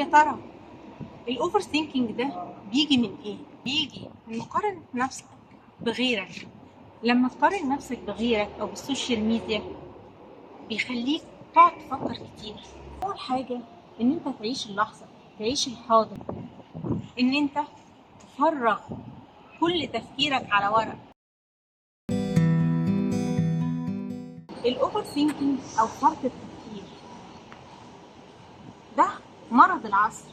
يا ترى ال overthinking ده بيجي من ايه؟ بيجي من مقارنة نفسك بغيرك. لما تقارن نفسك بغيرك او بال social media بيخليك تقعد تفكر كتير. اول حاجة ان انت تعيش اللحظة، تعيش الحاضر، ان انت تفرغ كل تفكيرك على ورق. ال overthinking او فرط التفكير ده مرض العصر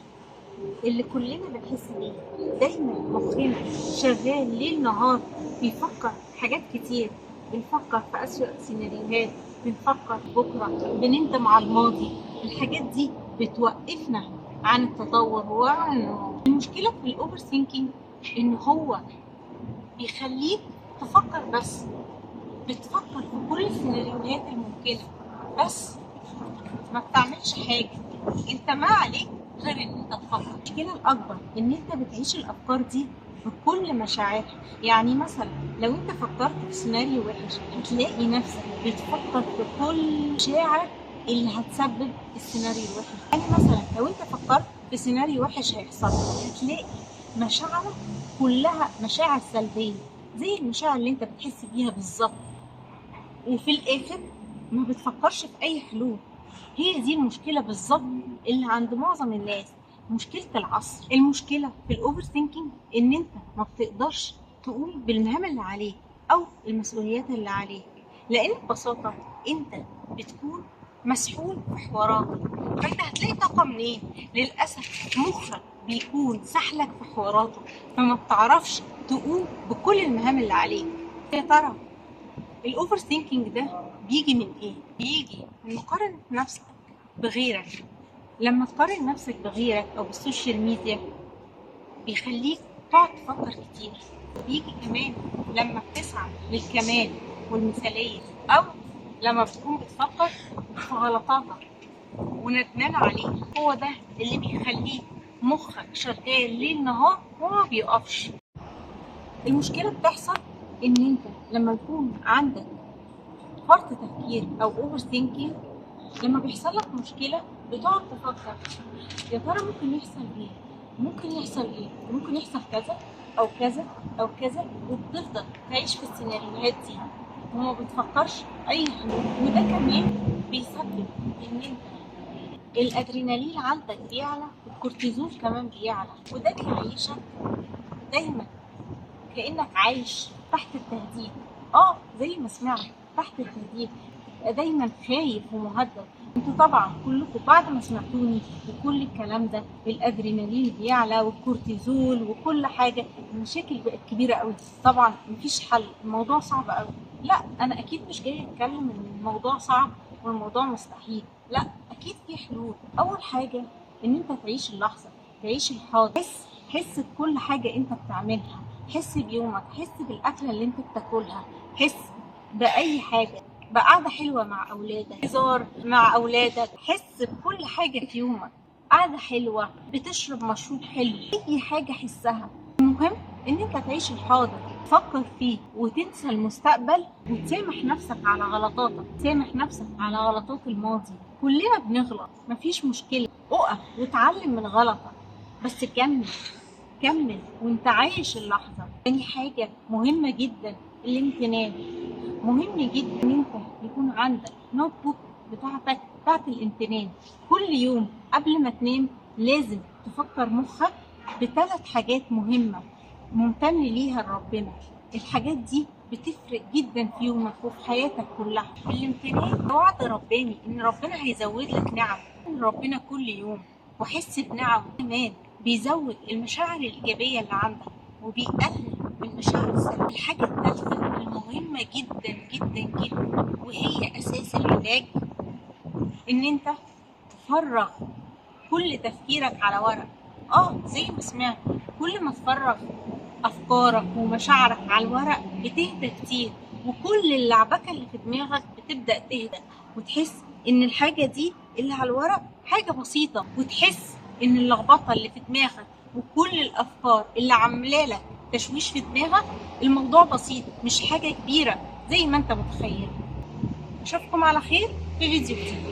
اللي كلنا بنحس بيه. دايما مخنا شغال ليل نهار بيفكر في حاجات كتير، بنفكر في أسوأ سيناريوهات، بنفكر في بكرة، بنندم على الماضي. الحاجات دي بتوقفنا عن التطور وعن المشكلة في ال overthinking إن هو بيخليك تفكر بس، بتفكر في كل السيناريوهات الممكنة بس ما بتعملش حاجة. انت ما عليك غير ان انت تفكر. المشكلة الاكبر ان انت بتعيش الافكار دي بكل مشاعرها. يعني مثلا لو انت فكرت في سيناريو وحش هتلاقي نفسك بتفكر في كل مشاعر اللي هتسبب السيناريو الوحش. يعني مثلا لو انت فكرت في سيناريو وحش هيحصل، هتلاقي مشاعرك كلها مشاعر سلبية زي المشاعر اللي انت بتحس بيها بالظبط، وفي الاخر ما بتفكرش في اي حلول. هي دي المشكلة بالظبط اللي عند معظم الناس، مشكلة العصر. المشكلة في ال overthinking ان انت ما بتقدرش تقوم بالمهام اللي عليك او المسؤوليات اللي عليك، لان ببساطة انت بتكون مسحول في حواراتك. فانت هتلاقي طاقة منين؟ للأسف مخك بيكون سحلك في حواراته، فما بتعرفش تقوم بكل المهام اللي عليك. يا ترى ال overthinking ده بيجي من ايه؟ بيجي من مقارنة نفسك بغيرك. لما تقارن نفسك بغيرك او بال social media بيخليك تقعد تفكر كتير. بيجي كمان لما بتسعى للكمال والمثالية، او لما بتكون بتفكر في غلطاتك وندمان عليها. هو ده اللي بيخليك مخك شغال ليل نهار وما بيقفش. المشكلة بتحصل ان انت لما يكون عندك فرط تفكير او overthinking، لما بيحصل لك مشكلة بتقعد تفكر يا ترى ممكن يحصل ايه، ممكن يحصل ايه، ممكن يحصل كذا او كذا او كذا، وبتفضل تعيش في السيناريوهات دي وما بتفكرش اي حلول. وده كمان بيسبب ان انت الادرينالين عندك بيعلى والكورتيزول كمان بيعلى، وده بيعيشك دايما كانك عايش تحت التهديد. زي ما سمعت، تحت التهديد، تبقى دايما خايف ومهدد. انتوا طبعا كلكم بعد ما سمعتوني وكل الكلام ده الادرينالين بيعلى والكورتيزول وكل حاجة، المشاكل بقت كبيرة قوي. طبعا مفيش حل، الموضوع صعب قوي. لا انا اكيد مش جاية اتكلم ان الموضوع صعب والموضوع مستحيل، لا اكيد في حلول. اول حاجة ان انت تعيش اللحظة، تعيش الحاضر. حس بكل حاجة انت بتعملها، حس بيومك، حس بالاكله اللي انت بتاكلها، حس باي حاجة، بقعده حلوة مع اولادك، هزار مع اولادك، حس بكل حاجة في يومك، قعدة حلوة، بتشرب مشروب حلو، اي حاجة حسها. المهم ان انت تعيش الحاضر، تفكر فيه وتنسى المستقبل، وتسامح نفسك على غلطاتك، تسامح نفسك على غلطات الماضي. كلنا بنغلط، مفيش مشكلة، اقف وتعلم من غلطك، بس كمل كمل وانت عايش اللحظة. تاني حاجة مهمة جدا الامتنان. مهم جدا ان انت يكون عندك notebook بتاعتك بتاعت الامتنان. كل يوم قبل ما تنام لازم تفكر مخك بثلاث حاجات مهمة ممتن ليها لربنا. الحاجات دي بتفرق جدا في يومك وفي حياتك كلها. الامتنان وعد رباني ان ربنا هيزود لك نعم ربنا كل يوم، وحس بنعم كمان بيزود المشاعر الإيجابية اللي عندك وبيقلل من المشاعر السلبية. الحاجة الثالثة المهمة جدا جدا جدا وهي أساس العلاج، إن أنت تفرغ كل تفكيرك على ورق. زي ما سمعت، كل ما تفرغ أفكارك ومشاعرك على الورق بتهدى كتير، وكل اللعبكة اللي في دماغك بتبدأ تهدى، وتحس إن الحاجة دي اللي على الورق حاجة بسيطة، وتحس ان اللخبطة اللي في دماغك وكل الافكار اللي عامله لك تشويش في دماغك الموضوع بسيط، مش حاجة كبيرة زي ما انت متخيل. اشوفكم على خير في فيديو جديد.